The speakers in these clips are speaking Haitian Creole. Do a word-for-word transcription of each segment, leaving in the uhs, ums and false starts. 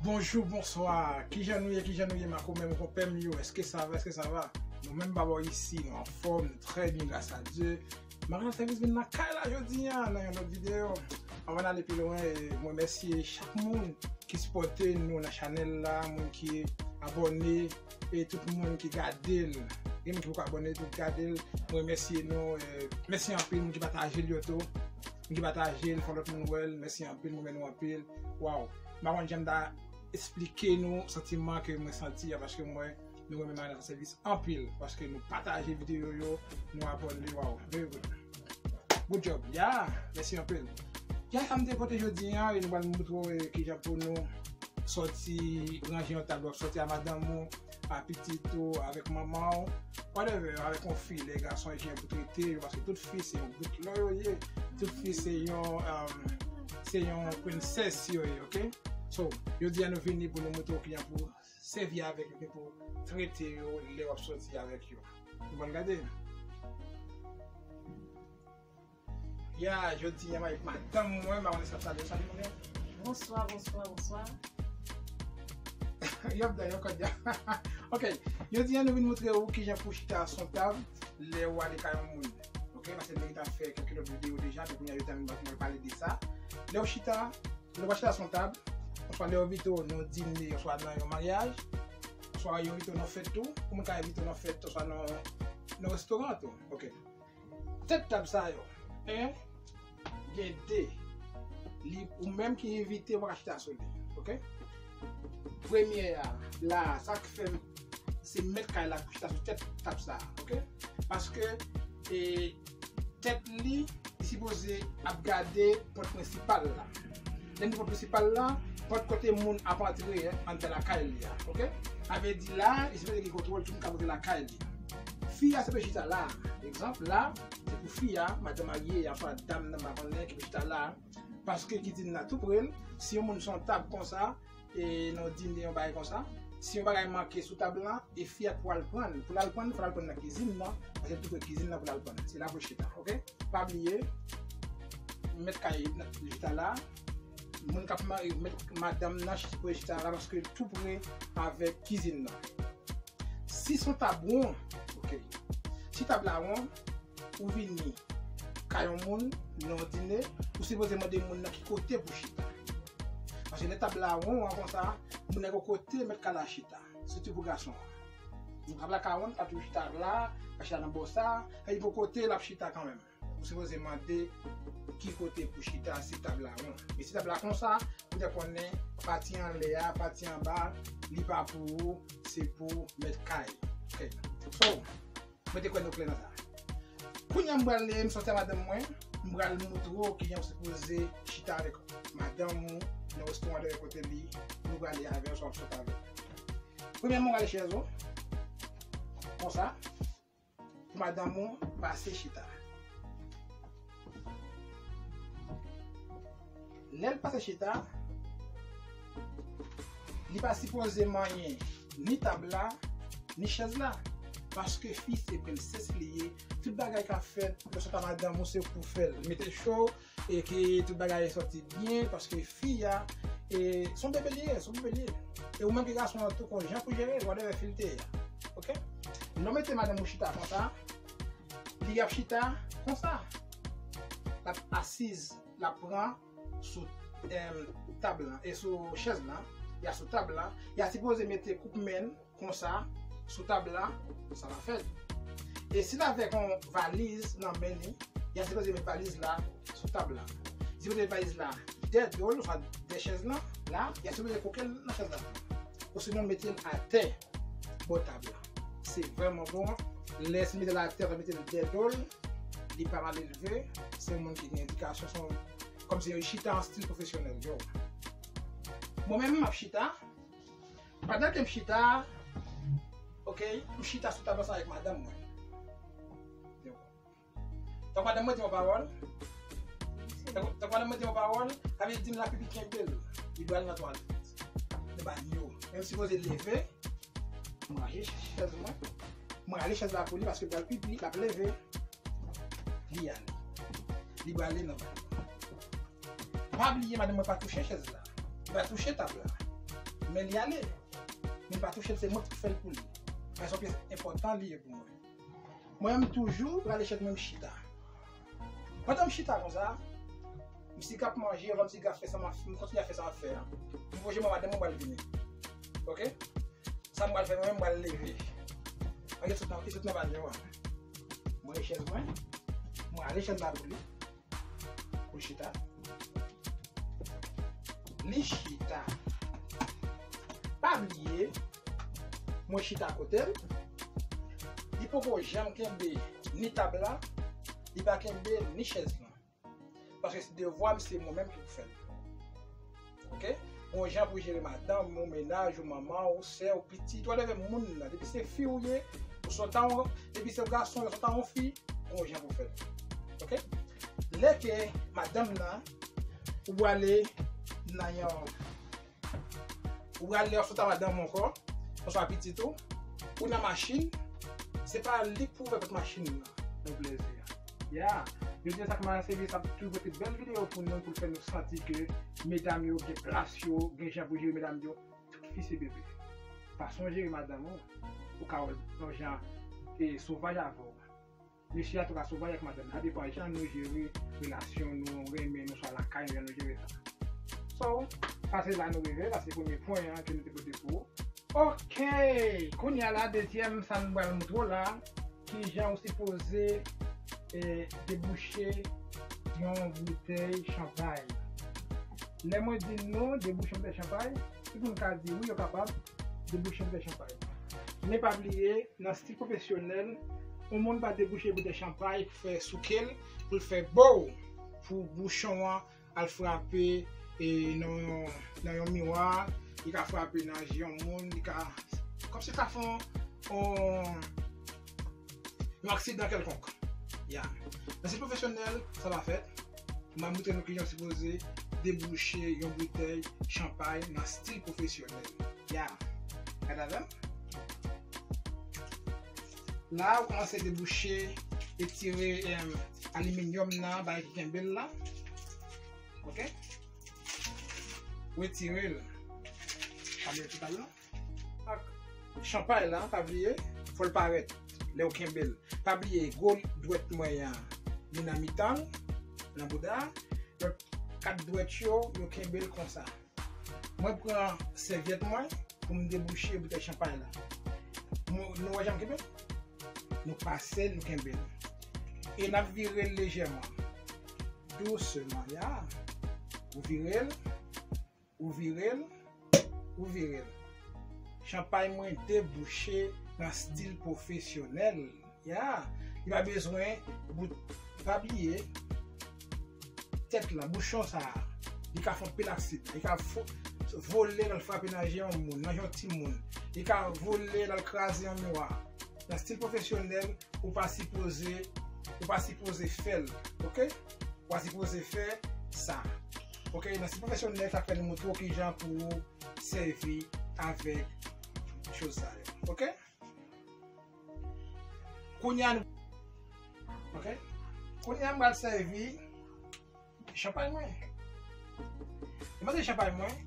Bonjou, bonswa. Kijan nou ye, kijan nou ye, Mako menm, konpè m yo? Èske sa va, èske sa va? Nou menm, pa bò isi, nou anfòm, nou trè byen, gras a Dye. Madan Sèvis vin nan kay la jodi a, nan yon lòt videyo. Anvan n ale pi lwen, e, mwen remèsye chak moun ki sipòte nou nan chanèl la, moun ki abòne, e tout moun ki gade l. Gen moun ki poko abòne, tou ki gade l. Mwen remèsye nou, e, mèsi anpil, moun ki pataje l yo tou. Moun ki pataje l, fè lòt moun wè l, mèsi anpil, mwen renmen nou anpil. Waw, m pa konn jan m ta esplike nou santiman ke mwen santi a, paske mwen, nou renmen Madan Sèvis anpil, paske nou pataje videyo yo, nou abòne, waw, very good. Good job, yeah, mèsi anpil. Yeah, sa m te pote jodi a, e nou pral moutre w, e, kijan pou nou sòti, ranje yon tab, w ap sòti a madanm ou, a pitit ou, avèk manman w, whatever, avèk yon fi, lè gason e jan pou trete yo, paske tout fi se yon bout lò yo ye, tout fi se yon, um, se yon princess yo ye, ok? So, jodi a nou vini pou nou moutre w kijan pou sèvi avèk yo, ki pou trete yo lè w ap sòti avèk yo. Nou pral gade. Ya, jodi a m avèk madanm mwen, m pa konnen si l ap salye, salye mwen. Bonswa, bonswa, bonswa. Y ap dan yon kòd ya. Ok, jodi a nou vin moutre ou kijan pou chita sou tab lè w ale kay yon moun. Ok, paske m te gentan fè kèk lòt videyo deja, men kounye a yo te anvi mwen pale de sa. Lè w chita, lè w chita sou tab, oswa lè w envite w nan dine, oswa nan yon maryaj, oswa yo envite w nan fèt tou, ou menm ka envite w nan fèt, oswa nan, nan restoran tou. Ok. Tèt tab sa yo, en, gen de. Li, ou menm ki envite, ou pa ka chita sou li. Ok? Premye a, la, sa k fè m, se mèt kay la pou chita sou tèt tab sa, ok? Paske, e, tèt li, li sipoze ap gade pòt prensipal la. Lè n di pòt prensipal la, pòt kote moun ap antre, en, anndan lakay li a, ok? Sa vle di la, li sipoze gen kontwòl tout moun k ap antre lakay li. Fi a sipoze chita la. Egzanp, la, se pou fi a, madanm marye a, oswa dam nan, m pa konnen, ki pou chita la. Paske kizin nan tou pre l. Si yon moun sou yon tab konsa, e nan yon dine, yon bagay konsa, si yon bagay manke sou tab lan, e fi a pou al pran l. Pou l al pran l, fò l al pran l nan kizin nan, paske l tou pre kizin nan pou l al pran l. Se la pou l chita, ok? Pa bliye, mèt kay nan chita la, moun k ap mare, mèt madanm nan pou chita la, paske l tou pre avèk kizin nan. Si se yon tab won, ok. Si tab la won, ou vini kay yon moun nan yon dine, ou sipoze mande moun nan ki kote pou chita. Paske lè tab la won an konsa, moun nan gen kote mèt kay la chita. Sitou pou gason an. Tab la ka won, ka toujou chita la, ka chita nan bò sa, e li gen kote l ap chita kanmenm. Ou sipoze mande ki kote pou chita si tab la won. Men si tab la konsa, ou dwe konnen pati anlè a, pati anba, li pa pou ou, se pou mèt kay. Ok. So, mwen te kwè nou klè nan sa. Kounye a m pral, m sòti a madanm mwen, m pral moutre w kijan w sipoze chita avèk madanm ou nan restoran dèyè kote li, nou prale avè l, swa w sot avè l. Premyèman, w rale chèz ou, konsa, pou madanm ou pase chita. Lè l pase chita, li pa sipoze manyen ni tab la, ni chèz la. Paske fi se prensès li ye. Tout bagay k ap fèt, lè w sot a madanm ou, se ou k pou fè l. Li mete cho, e ke tout bagay sòti byen, paske fi a, e, se yon bebe li ye, se yon bebe li ye. E ou menm ki gason an tou, konn jan pou jere l, whatever fi l te ye a. Ok? Lè w mete madanm ou chita konsa, li ap chita konsa. L ap asiz, l ap pran sou, em, tab lan, e sou chèz lan, y a sou tab lan, y a sipoze mete koup men l konsa sou tab la, sa va fèt. E si l avèk yon valiz nan men li, y a sipoze met valiz la sou tab la. Sipoze met valiz la dèyè do l, oswa dèyè chèz lan, la, y a sipoze koke l nan chèz la. Osinon, mete l atè bò tab la. Se vrèman bon. Lè si mete l atè, mete l dèyè do l, li pa mal elve, se yon moun ki gen edikasyon, se yon, kòmsi yon chita an stil pwofesyonèl, yo. Mwen menm, m ap chita, pandan ke m chita, ok, m chita sou tab ansanm avèk madanm mwen. Donk, madanm mwen di yon pawòl. Donk, madanm mwen di yon pawòl, sa vle di m la pipi kenbe l. Li pral nan twalèt. Li pa nyo. Men m sipoze leve, m rache chèz mwen. M rale chèz la pou li paske l pral pipi, l ap leve. Li ale. Li prale nan vann. Pa bliye, madanm mwen pa touche chèz la. Li pa touche tab la. Men li ale. Men pa touche l, se mwen ki fè l pou li. Paske se yon pyès enpòtan li ye pou mwen. Mwen menm toujou prale chèz mwen, m chita. Pandan m chita konsa, m siga ap manje, m siga ap fè sa m ap, m kontinye ap fè sa m ap fè a. M voye mwen madanm mwen pral vini. Oke? Sa m pral fè, mwen menm m pral leve. Ann sot nan, sot nan banyo a. Mwen chèz mwen, mwen ale chèz la pou li. Pou chita. Li chita. Pa bliye, mwen chita kote l. Li poko janm kenbe ni tab la, li pa kenbe ni chèz lan. Paske se devwa m, se mwen menm ki pou fè l. Oke? Gon jan pou jere madanm ou, mennaj ou, manman ou, sè ou, pitit ou, whatever moun nan. Depi se fi ou ye, ou se ta yon, depi se gason, ou se ta yon fi, gon jan pou fè l. Oke? Lè ke madanm nan, ou ale nan yon, ou ale oswa ta madanm ou ankò, oswa pitit ou, ou nan machin, se pa li k pou ouvè pòt machin nan, nan plezi a. Ya, jodi a sa k mal sèvi, sa toujou pote bèl videyo pou nou, pou fè nou santi ke medam yo gen plas yo, gen jan pou jere medam yo. Tout fi se bebe. Fason w jere madanm ou, ou ka wè l yon jan e sovaj avè w. Mesye a tou ka sovaj ak madanm. Sa depann jan nou jere relasyon nou, renmen nou, swa lakay nou, jan nou jere sa. So, sa se la nou rive, la se premye pwen an ke nou te pote pou ou. Ok, kounye a la, dezyèm sa m pral montre w la, kijan ou sipoze e, debouche yon boutèy chanpay. Lè mwen di nou debouche yon boutèy chanpay, tout moun ka di wi, yo kapab debouche yon boutèy chanpay. Men pa bliye, nan stil pwofesyonèl, yon moun pa debouche boutèy chanpay pou fè souke l, pou l fè bow, pou bouchon an al frape e, nan, nan yon miwa, li ka frape nan je yon moun, li ka, kòmsi l ka fè yon, yon, yon aksidan kèlkonk. Ya. Nan stil pwofesyonèl, sa pa fèt. M ap montre nou kijan w sipoze debouche yon boutèy chanpay nan stil pwofesyonèl. Ya. Gade avè m. La, ou kòmanse debouche, etire, em, aliminyòm nan, bagay ki kenbe l la. Ok? Retire l. Kale l toutala. Ak chanpay la, pa bliye, fò l parèt lè w kenbe l. Pa bliye, gwo dwèt mwen an, li nan mitan l, nan bouda. Lòt kat dwèt yo, yo kenbe l konsa. Mwen pran sèvyèt mwen pou m debouche boutèy chanpay la. Nou, nou wè jan m kenbe l? Nou pase l, nou kenbe l. E n ap vire l lejèman. Dousman, ya. Ou vire l, ou vire l, ou vire l. Chanpay mwen debouche nan stil pwofesyonèl. Ya, li pa bezwen bout, pa bliye, tèt la, bouchon sa a, li ka fè anpil aksidan. Li ka fo-, vole l al frape nan je yon moun, nan je yon timoun. Li ka vole l al kraze yon miwa. Nan stil pwofesyonèl, ou pa sipoze, ou pa sipoze fè l, ok? Ou pa sipoze fè sa. Ok, nan stil pwofesyonèl, sa fè nou montre w kijan pou ou sèvi avèk choz sa yo. Ok? Kounye a nou, ok? Kounye a m pral sèvi chanpay mwen. Lè m pase chanpay mwen,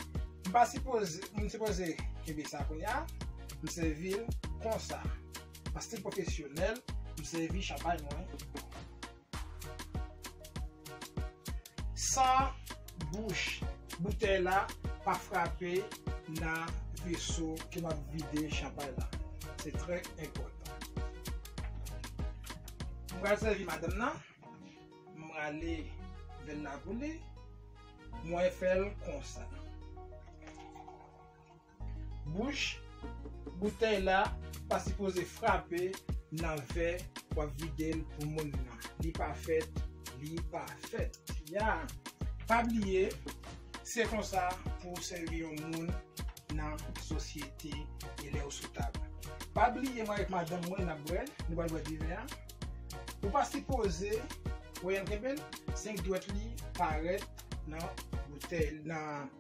m pa sipoze, m sipoze kenbe sa kounye a, m sèvi l konsa. Nan stil pwofesyonèl, m sèvi chanpay mwen. San bouch boutèy la pa frape nan veso ke m ap vide chanpay la. Se trè enpòtan. M pral sèvi madanm nan. M rale vè l la pou li. Mwen fè l konsa. Bouch boutèy la pa sipoze frape nan vè w ap vide l pou moun nan. Li pa fèt, li pa fèt. Ya. Pa bliye, se konsa pou w sèvi yon moun nan sosyete e lè w sou tab. Pa bliye, mwen avèk madanm mwen, n ap bwè, nou pral bwè diven an. Ou pa sipoze, wè, kenbe l, senk dwèt li parèt nan boutèy, nan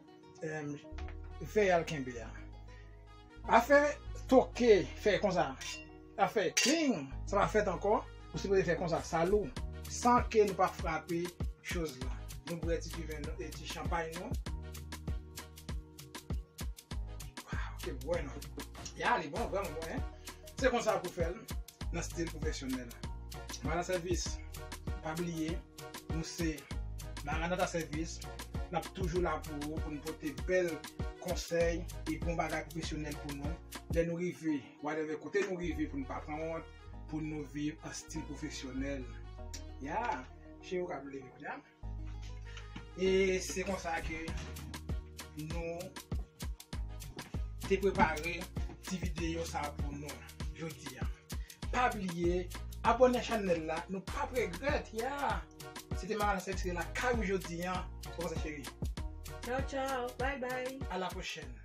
em, vè a l kenbe a. Afè toke, fè konsa. Afè kling, sa pa fèt ankò. Ou sipoze fè konsa, salou, san ke nou pa frape choz la. Nou bwè ti diven nou, e ti chanpay nou. Qué bueno. Ya, li bon, vrèman bon, hein? Se konsa pou fè l nan stil pwofesyonèl. Maranatha Service, pa bliye, nou se Maranatha Service, n ap toujou la pou ou, pou n pote bèl konsèy e bon bagay pwofesyonèl pou nou. Lè nou rive, whatever, kote nou rive pou n pa pran wont, pou nou viv an stil pwofesyonèl. Ya, cheri, ou ka leve kounye a. E se konsa ke nou te prepare ti videyo sa pou nou jodi a. Pa bliye, abòne a chanèl la, nou p ap regrèt, ya. Se te Maranatha Service la kay ou jodi a. Se konsa, cheri. Tchao, tchao. Bye, bye. À la prochaine.